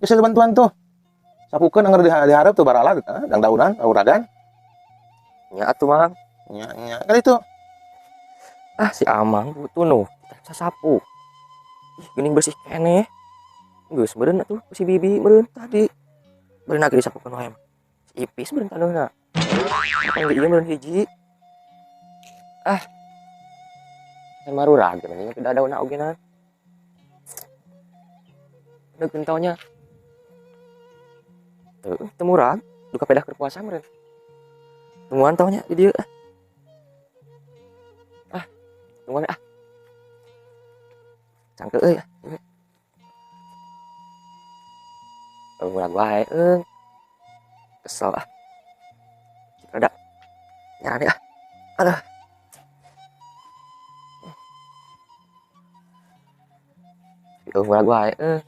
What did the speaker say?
Bisa bantuan tuh. Sapukeun anggar diharap tuh baralat dang daunan, uragan. Nya atuh, Mang. Nya nya kan itu. Ah, si Amang butuh nu sasapu. Ih, geuning bersih keneh. Geus meureun atuh si Bibi meureun tadi. Meureun ge disapukeun wae mah. Si Ipis meureun taneuhna. Apa ieu meureun hiji. Ah. Can marurag mending ke dadauna oge na. Deuk nya. Heuh, teu murag, duka pedah keur puasa meureun. Tungguan taunya di dieu ah. Ah, tungguan ah. Cangkeul euy ah. Murag wae euy. Kesel ah. Rada nyarani ah. Aduh. Murag wae euy.